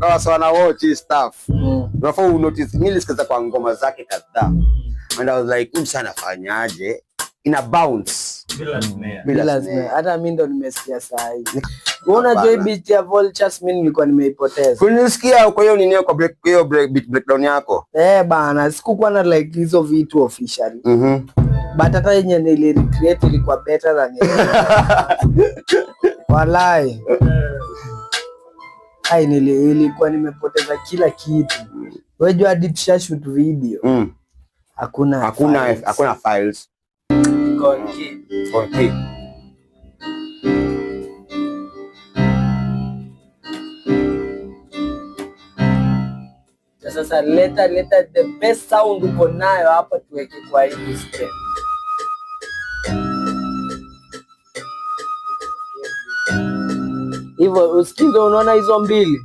Kama sawa na watch hii stuff. Unafaa unotice mimi nilisikiza kwa ngoma zake kadhaa. And I was like, huyu msanii anafanyaje? Ina bounce. Bila snare. Bila Bila snare. snare. Hata mi ndo nimesikia saa hii. Wewe unajua hii beat ya Vultures mi nilikuwa nimeipoteza. Kunisikia kwa hiyo nini kwa break hiyo break beat breakdown yako. Eh bana, sikukuwa na like hizo vitu officially. But hata yenye nili recreate ilikuwa better than yenye. Walai. Ai, ilikuwa nimepoteza kila kitu. Wewe jua hadi tusha shoot video. Hakuna Hakuna files. Hakuna files. Iko key. Okay. Sasa leta the best sound uko nayo hapa tuweke kwa hii stem. Hivyo usikize, unaona hizo mbili?